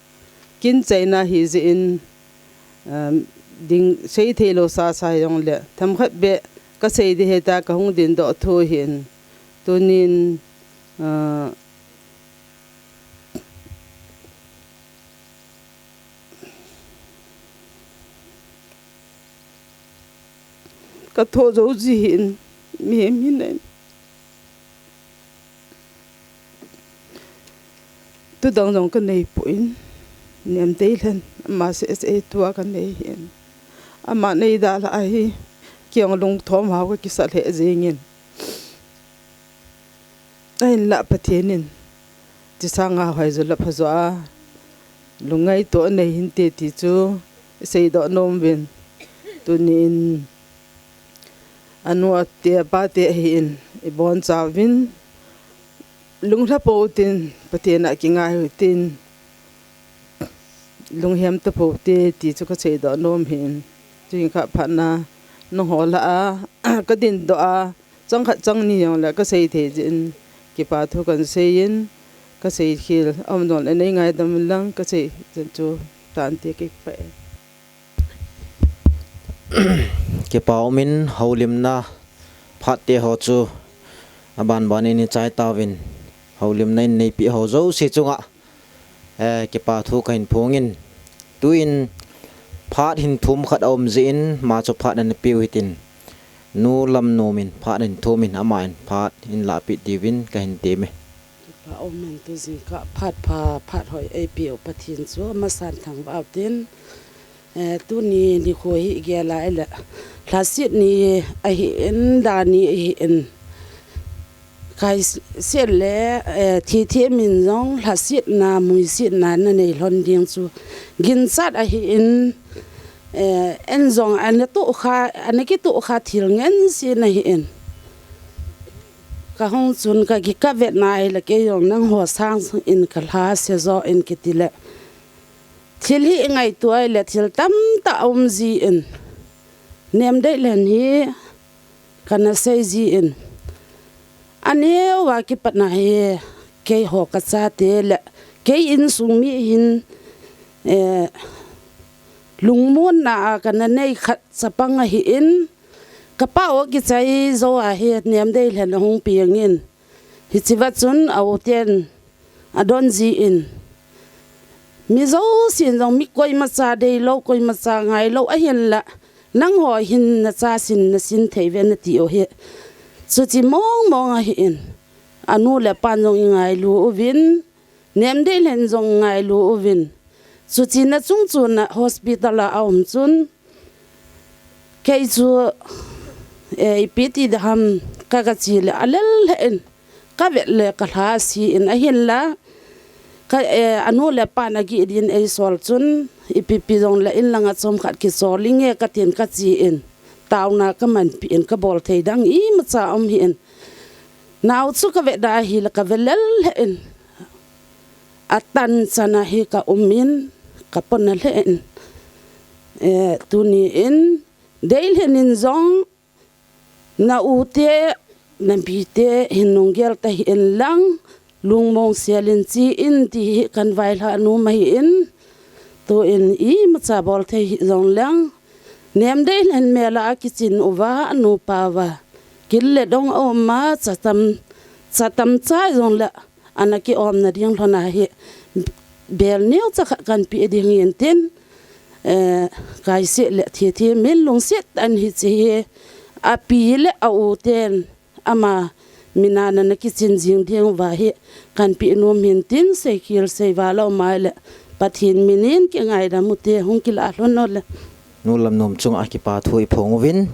kin chaina hi jeh in, um, ding sei theilou sasa jong le, themkhat beh kasei ding hita kahung dingdoh thu hin. Tunin, uh, Ka tho jo ji hin, mihem hin. Tudang jong ka nei poi. Nemdeilhen, ama seh seh tua ka nei hin. Ama nei da lah ahi, kei jong lungthom hao ka kisa lheh jeng in. Ahinlah Pathen in, ti sanga hoi jo la pha jo a, lungngaito anei hinte ti chu i seidoh nom uvin. Tunin, anu ate, apa te ahin, i boncha uvin, lunglha pou tin, Pathen a kingai u tin, lunghem ta pou te ti chu ka seidoh nom hin. Tuin ka phatna, nangho lah a, ka dingdoh a, chang khat chang ni jong le ka sei thei jin, kipa thu kan sei in, ka sei khel, aum don le nei ngaidam lang ka sei jen chu tante kei pa e. Kipa umin houlimna phat te ho chu aban ban in i chai tauvin, houlimna in neipi ho jouse chunga, eh, kipa thu ka hin phongin, tuin phat hin thum khat aum jin, ma chu phat ana piu hitin, Nu Lamnom in phat hin thum in, ama in phat in lahpi diuvin ka hin teme. Kipa umin tu jingkah phat pha, phat hoi eipiu Pathen chu amasan thangvah utin, eh, tuni nikho hi i gel a ahile, lhaset ni ahin, dan ni ahin, Kaise le, eh, thi thi min jong lhasetna, muisetna na nei lhon ding chu ginchat ahin, eh, en jong ana tohkha, ana kitohkha thil ngen si na hin. Ka hung chun ka ki ka vet nai le kei jong nangho sang in ka lhase jo in kiti le. Thil hi i ngaito ai le thil tamtah um jin. Nemdeilhen hi kana sei jin. Aneo a kipatna hi keiho ka chate le kei insung mi hin, eh, lungmonna a kana nei khat chapang ahin, ka pa u kichai jo a hi Nemdeilhen ahung piang in. Hiche va chun a u ten adon jin. Mi jousen jong mi koimacha deilou, koimacha ngailou ahinla, nangho hin nacha sin nasin thei uve nati u hi. Chuche mong mong ahin. Anu le apan jong i ngailu uvin, Nemdeilhen jong i ngailu uvin. Chuche na chung chun a hospital a aum chun, kei chu, eh, ipi ti ding ham ka, ka chi le alel lheh in, ka vet le ka lhase in ahinla, ka, eh, anu le apan agih din eisol chun, ipi pi jong le in langa chomkhat kisol inge ka tin ka chi in, taona ka manpi in ka bol thei dang imacha um hih in. Nao chu ka vet da ahile ka ve lel lheh in. Atan chan a hi ka um in, ka pona lheh in. Eh, tuni in, Deilhen in jong, na u te, na pi te, hin nung gel ta hih in lang, lungmong sel in chi in ti hi kan vaihla nom ahi in. Tu in imacha bol thei hih jong lang, Nemdeilhen mel a kichin uva, anu pa uva. Kil le dong a um a, chatam, chatam chai jong le, ana ki omna ding lhon a hi bel neocha khat kan pe ding in tin, eh, Kaise le thi thi min lungset an hiche hi a pi le a u ten ama min a na kichin jing ding uva hi kan pe nom hin tin sei khel sei va lou mai le Pathen min in kingaidam u te, hung kilah lhon un le. Nu Lamnom chunga kipa thu i phong uvin.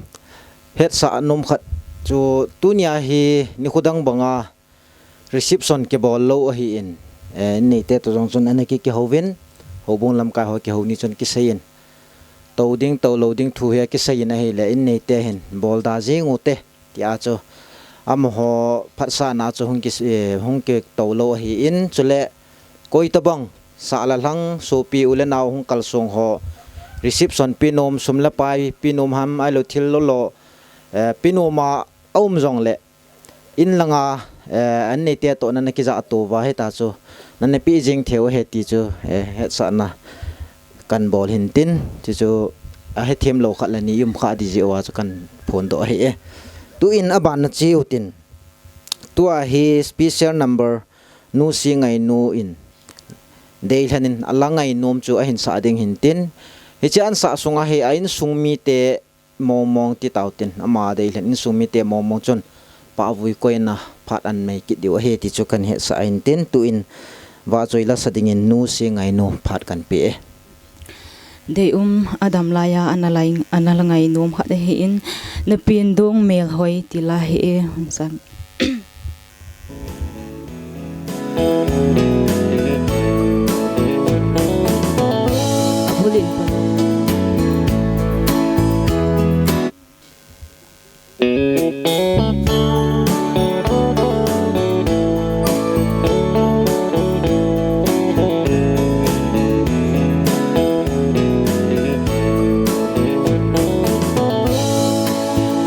Hetsah nom khat chu tunia hi nikho dang banga reception kibol lou ahin, eh, in neite toh jong chun ana ki, kihouvin, houbung lamkai ho kihou ni chun kiseiyin, tou ding tou lou ding thu hi akiseiyin ahile, in neite hin bol da jing u te, tia chu amaho phatsahna chu hung ki, eh, hung kitou lou ahin, chule koi tabang sah le lhang sopi u le nao hung kalsong ho reception pe nom, sum le pai pe nom ham, ahilou thil lolo, eh, pe nom a aum jongle, in langa, eh, an neite toh nana kijah to uva hita chu nana pe jing thei u ahi ti chu, eh, hetsahna kan bol hin tin, chuchu ahethem lou khat le ni i um kha ding jeh uva chu kan phondoh ahi e. Tuin aban na cheu tin, tua hi special number Nu Singainu in deilhen in ala ngainom chu ahin sah ding hin tin, hiche ansah sunga hi a insung mite mong mong ti tau tin, ama deilhen insung mite mong mong chun pahvui koina phat an mai kit diu ahi ti chu kan hetsah ahin tin, tuin vahchoi la sa dingin Nu Singainu phat kan pe e. Deium adam laiya ana la, ana la ngainom khat ahin, Na Pen Dong Melhoi ti la hi e, hung san.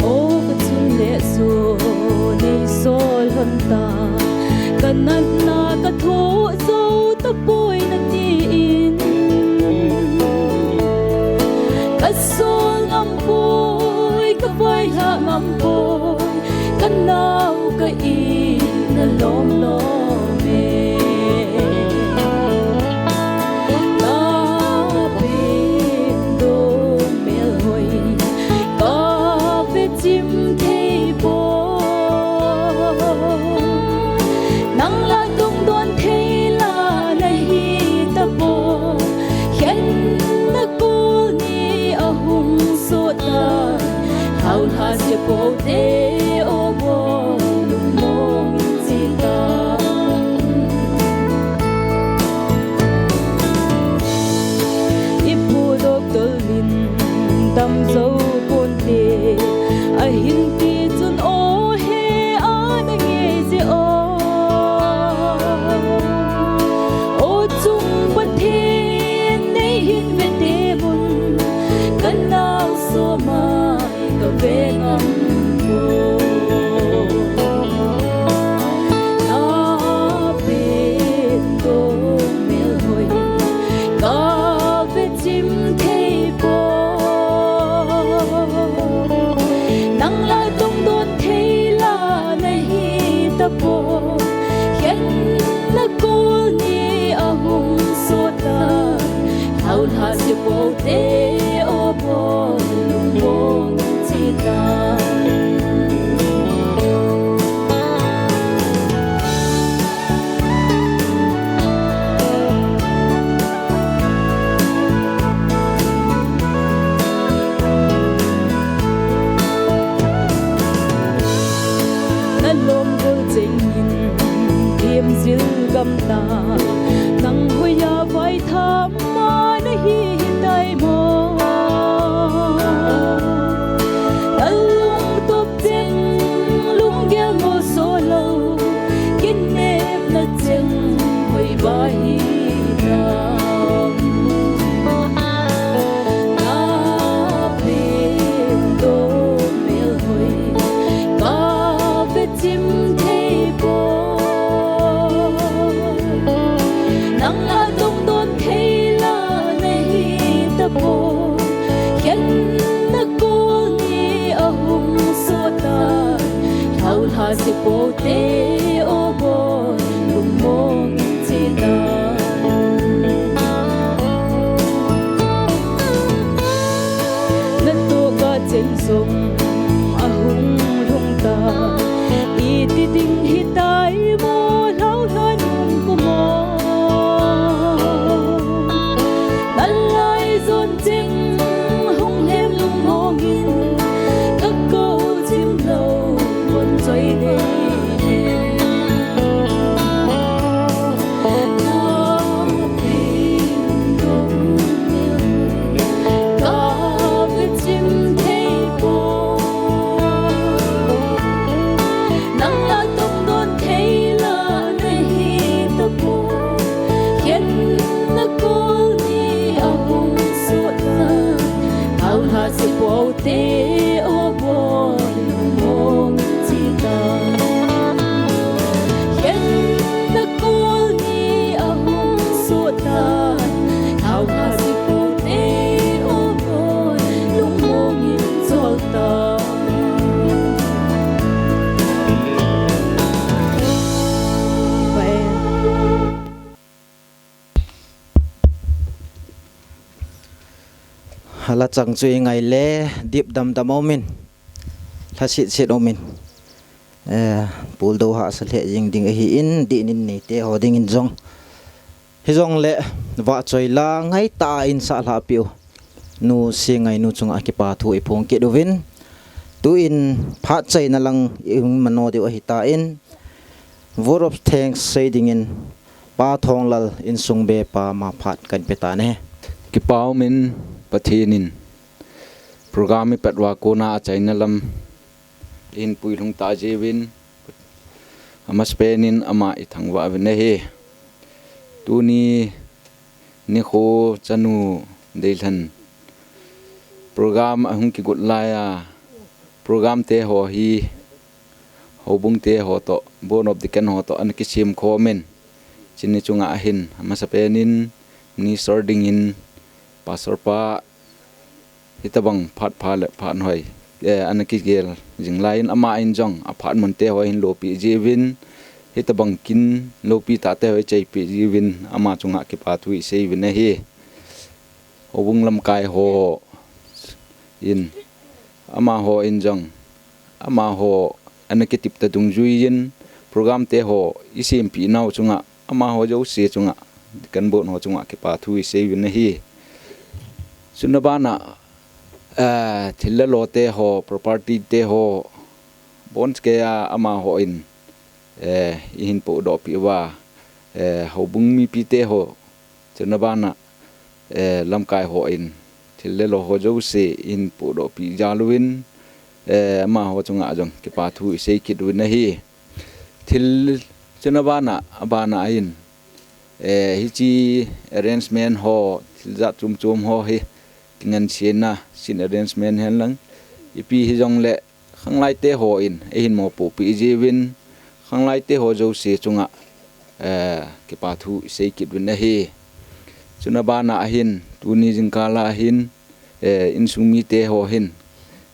O ka chun le so nei sol hon ta, ka natna ka thoh jou tapoi na tin. Ka sol ngam poi, ka vaihla ngam poi, ka nao ka in a lom lom e. Na Pen Dong Melhoi ka ve chim thei poi, nang la dong don thei la na hi tapoi, khen na kol ni ahung sot ta, hao lha se po te o bo lung mong chi ta. I pu Doctor Lindam Zoupon te ahin ti chun o he ana ngei je o. O chung Pathen nei hin ve te mun ka nao so ma ka ve ngam poi. Na Pen Dong Melhoi ka ve chim thei poi, nang la dong don thei la na hi tapoi, khen na kol ni ahung sot ta, hao lha se po te o bo lung mong chi ta. Na lom gol cheng in thiem zil gam ta, nang hoiya vai tham ma na hi tai mo. Na lungtup cheng lunggel mo so lou, kinepna cheng hoi ba hi tam. Na Pen Dong Melhoi ka ve chim thei poi, nang la dong don thei la na hi tapoi, khen na kol ni ahung sot ta, hao lha se po te o bo lung mong chi ta. Na toh ka cheng jong ahung lhung ta, iti ding hi tai mo, lhao lha nung ko mo. Lachang chu i ngai le, dip damdam a um in, lhasit sit a um in, eh, puldo hahsa lheh jing ding ahi in, dih in nei te ho ding in jong. Hijong le, vahchoi la ngai ta in sa lha piu. Nu si ngai nu chunga kipa thu i phong kit uvin. Tu in phat chaina lang i hung mano diu ahi ta in. Vote of thanks sei ding in Pa Thonglal insung be pa ma phat kan pe ta ne. Kipa um in Pathen in program i pat uva kona a chaina lam in puilhung ta jiuvin. Amasapen in ama i thangvah uvin ahi. Tuni nikho chanu Deilhen program a hung kigot lai a, program te ho hi houbung te ho to, Board of Deacon ho to ana kisem khom in, chuni chunga ahin, amasapen in minister ding in, pastor pa, hitabang phat pha le phat hoi, eh, ana kigel jing lai in ama in jong a phat mun te ho hin lopi jiuvin, hitabang kin lopi ta te ho chaipi jiuvin ama chunga kipa thu i sei uvin ahi. Houbung lamkai ho in, ama ho in jong, ama ho ana kitip ta dungjui in, program te ho i sempi nau chunga, ama ho jouse chunga, kan bon ho chunga kipa thu i sei uvin ahi. Chuna bana, eh, thil le lo te ho, property te ho, bon ke a ama ho in, eh, i hin podoh pi uva, eh, houbung mipi te ho, chuna bana, eh, lamkai ho in, thil le lo ho jouse i hin podoh pi jal uvin, eh, ama ho chunga jong kipa thu i sei kit uvin ahi. Thil chuna bana, abana in, eh, hichi arrangement ho, thil jat chom chom ho hi, kingan siena, seat arrangement hen lang, ipi hijong le, khanglai te ho in, ei hin mopoh pi jiuvin, khanglai te ho jouse chunga, eh, kipa thu i sei kit uvin ahi. Chuna bana ahin, tuni jingkal a ahin, eh, insung mi te ho hin,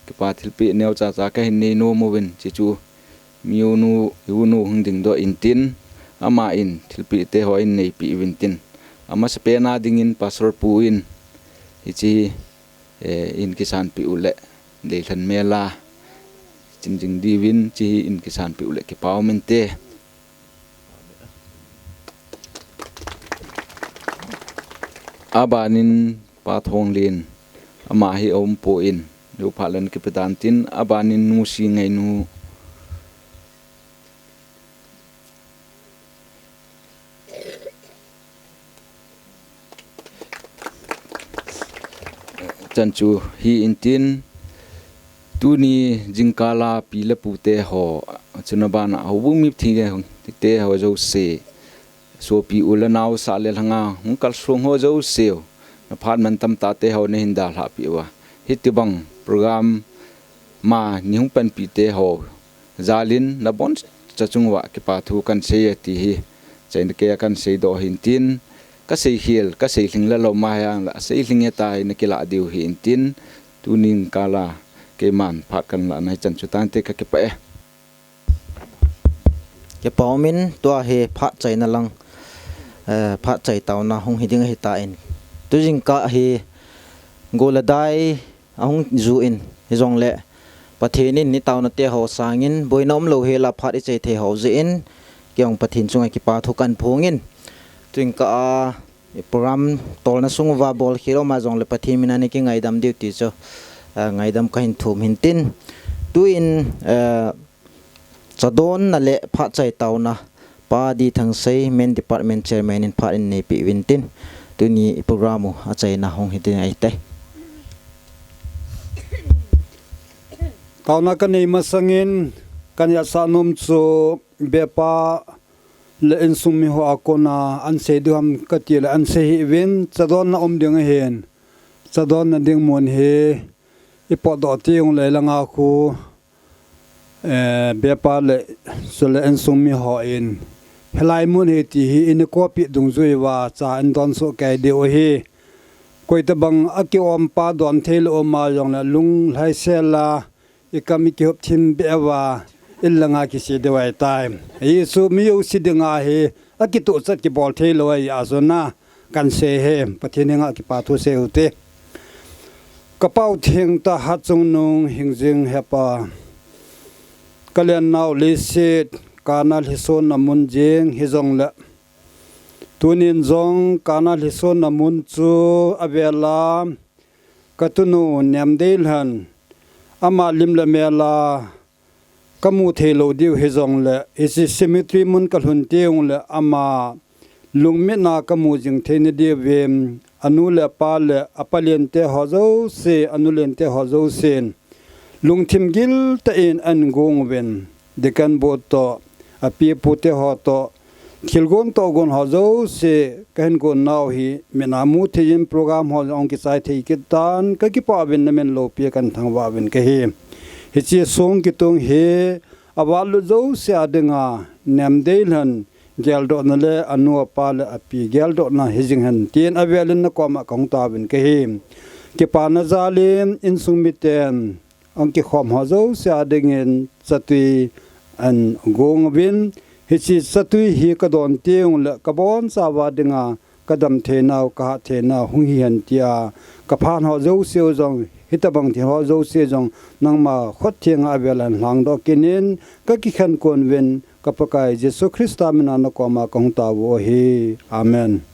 kipa thilpeh neocha cha ka hin nei nom uvin, chuchu, mi unu, i unu hung dingdoh in tin, ama in, thilpeh te ho in neipi uvin tin. Amasapen a ding in, Pastor pu in, hichi, eh, in kisanpi u le, Deilhen mel a, chin jing diuvin, chi in kisanpi u le, kipa um inte. Abanin Pa Thonglal, ama hi a um poi, jou phat le ana kipe tan tin, abanin Nu Singainu. Chan chu hi in tin, tuni jingkal a pi le pu te ho, chuna bana houbung mipi te ho jouse, sopi u le nao sah le lhang a hung kalsong ho jouse, na phat mantam tah te ho na hin dalhah pi uva, hitibang program ma nei hung panpi te ho jal in na boncha chung uva kipa thu kan sei e ti hi, chaina kei a kan seidoh hin tin, ka seikhel, ka seilhing le lou ma hiang la, seilhing e tai na kilah diu hi in tin, tuni jingkal a keiman phat kan lah na hi chan chu tante, ka kipah e. Kipa um in, tua hi phat chaina lang, eh, phat chai taona hung hi ding ahi tan. Tu jingkah hi gol le dai ahung ju in, hijongle Pathen in nei taona te ho sangin boina umlou hel a phat i chai thei ho jeh in, kei jong Pathen chunga kipa thu kan phong in. Tu jingkah a program tolna sung uva bolkhel um a jongle Pathen min a nei kingaidam diu ti chu, eh, ngaidam ka hin thum hin tin. Tu in, eh, Chadonna le phat chai taona, Pa D Thangsei, Men Department Chairman in phat in neipi uvin tin, tuni i program u a chaina hung hi ding ahi tai. Taona ka nei masangin, ka nehsah nom chu, Bepa le insung mi ho a kona an sei diu ham ka ti le an sei hih uvin, chadonna um ding ahin, chadonna ding mun hi i potdoh ti ung lei langa khu, eh, Bepa le, chule insung mi ho in, hilai mun hi ti hi i nei kopi dungjui uva cha in don soh kei diu ahi. Koi tabang a kiom pa don thei lou um a jongle lunglhai sel a, i kam i kihop thim beh uva, in langa kisei diu ahi tai. Jesu mi jouse dinga hi, a kituh chat kibol thei lou ahi a jona. Kan sei e, Pathen henga kipa thu sei u te. Kapau thengtah Hatchungnung hingjing hepa, kalennau leiset kana lhisonna mun jeng hijongle, tunin jong kana lhisonna mun chu avela katunu Nemdeilhan, ama lim le mela kamu theilou diu hijongle, hiche cemetery mun kalhun tengle ama lungmitna kamu jing theina diuvin, anu le apa le apalente ho jouse, anu lente ho jousen lungthim giltah in ahin gong uvin, Deacon Board toh, api apute ho toh, thilgon tohgon ho jouse kahin gonnau hi mit a mu theiyin program ho jong kichai thei kit tan, kakipah uvin, namin loupia kahin thangvah uvin kahi. Hiche song kitung hi avatlut jouse a dinga Nemdeilhan geldohna le anu apa le api geldohna hijing hen tin avelin nakoma kahung tauvin kahi. Kipana jalin insung miten ahung kikhom ho jouse a dingin chatwi ahin gong uvin, hiche chatwi hi kadon tengle kabonchauva dinga kadam theinau, kahat theinau hung hihen tia kaphan ho jouseu jong, hitobang thil ho jouse jong nangma khut thenga avel a hin lhangdoh kit in, kakikhen kon uvin, ka Pakai Jesu Christa mina nakoma kahung tao u ahi. Amen.